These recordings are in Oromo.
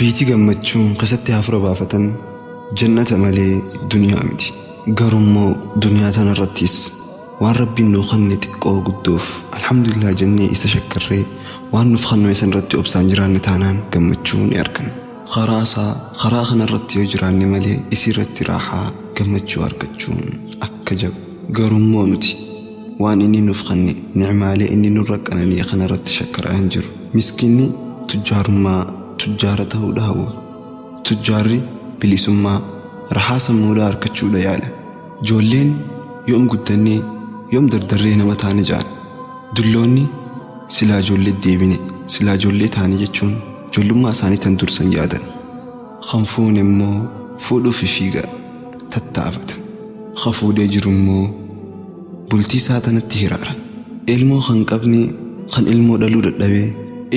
Biitii gammachuun keessatti hafuura baafatan jannata malee duniyaa miti. Garuu duniyaa tanarrattis waan rabbiin nuu kenne xiqqoo guddoof alhamdulillah jennee isa shakkarree waan nuuf kenname san irratti obsaan jiraanne taanaan gammachuu ni arganna. Karaa isaa karaa kanarratti yoo jiraanne malee isirratti raaxaa gammachuu argachuun akka jabu. Garuu nuti waan inni nuuf kenne nicmaalee inni nurra qananii kanarratti shakkaraa hin jiru. Miskiinni tujjaarummaa tujjaara ta'uudha hawwa. Tujjaarri bilisummaa rahaa sammuudhaa argachuudha yaala. Ijoolleen yoom guddannee yoom dardarree nama taane ja'an. Dulloonni silaa ijoollee deebine silaa ijoollee taane jechuun ijoollummaa isaanii tan dursan yaadan. Kan fuune immoo fuudhuuf fiiga tattaafata. Kan fuudhee jiru immoo bultii isaa tanatti hiraara. Ilmoo kan qabne kan ilmoo dhaluu dadhabee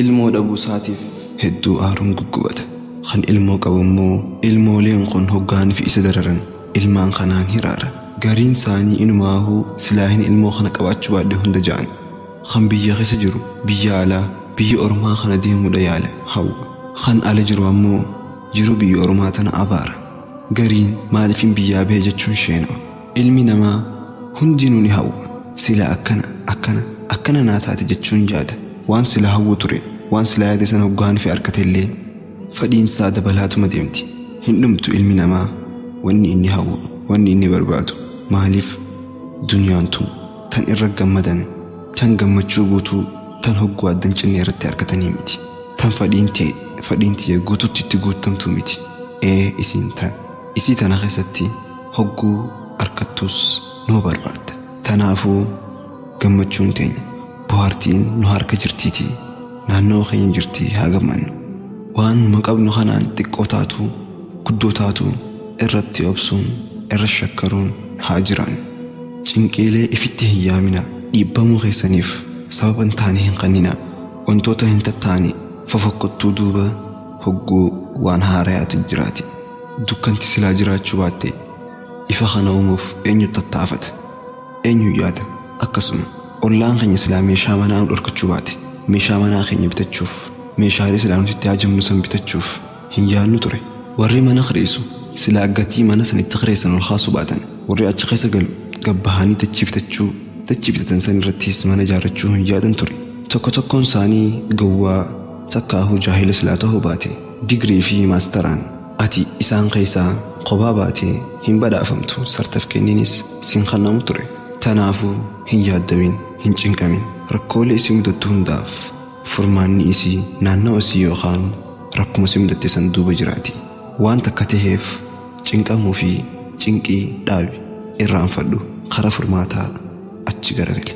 ilmoo dhabuu isaatiif hedduu aaruun guggubata. Kan ilmoo qabu immoo ilmooleen kun hoggaaniif isa dararan ilmaan kanaan hiraara. Gariin isaanii inumaahuu silaa hin ilmoo kana qabaachuu baadhe hunda ja'an. Kan biyya keessa jiru biyya alaa biyya ormaa kana deemuudha yaala hawwa. Kan ala jiru ammoo jiru biyya ormaa tana abaara. Gariin maaliifin biyyaa bahe jechuun sheenawa. Ilmi namaa hundinuu ni hawwa. Sila akkana akkana akkana naa taate jechuun yaada. Waan sila hawwu ture waan sila yaade sana hoggaanii fi harkate illee fadhiinsaa dabalaatuma deemti. Hin dhumtu ilmi namaa wanni inni hawwu wanni inni barbaadu. Maaliif duniyaan tun tan irra gammadan tan gammachuu guutuu tan hogguu addan cinne irratti argatanii miti. Tan fadhiin ta'e fadhiin ta'e guututti itti guutamtuu miti. Ee isiin tan isii tana keessatti hogguu argattus nuu barbaadda. Tanaafuu gammachuun teenya bohaartiin nu harka jirtiitii naannoo keenya jirtii haa gammannu. Waan numa qabnu kanaan xiqqoo taatu guddoo taatu irratti obsuun irra shakkaruun haa jiraannu. Cinqiilee ifitti hin yaamina dhiibbamuu keessaniif sababa hin taane hin qannina wantoota hin tattaane fofokkottuu duuba hogguu waan haarayaatu jiraati. Dukkanti silaa jiraachuu baatte ifa kana uumuuf eenyu tattaafata eenyu yaada. Akkasuma ollaan keenya silaa meeshaa manaa nu dhorkachuu baate meeshaa manaa keenya bitachuuf meeshaalee silaa nuti itti hajamnu san bitachuuf hin yaadnu ture. Warri mana kireessu silaa gatii mana sanitti kireessan ol kaasuu baatan warri achi keessa galu gabbahanii dachii bitatan san irrattis mana ijaarrachuu hin yaadan ture. Tokko tokkoon isaanii gowwaa takkaahuu jaahila silaa ta'uu baate digirii fi maastaraan ati isaan keessaa kophaa baatee hin badhaafamtu sartifikeettiinis siin kennamu ture. Tanaafuu hin yaaddawin hin cinqamin rakkoolee isii mudattu hundaaf furmaanni isii naannoo isii yookaan rakkuma isii mudatte san duuba jiraati. Waan takka taheef cinqamuu fi cinqii dhaabi irraanfadhu karaa furmaataa achi garagali.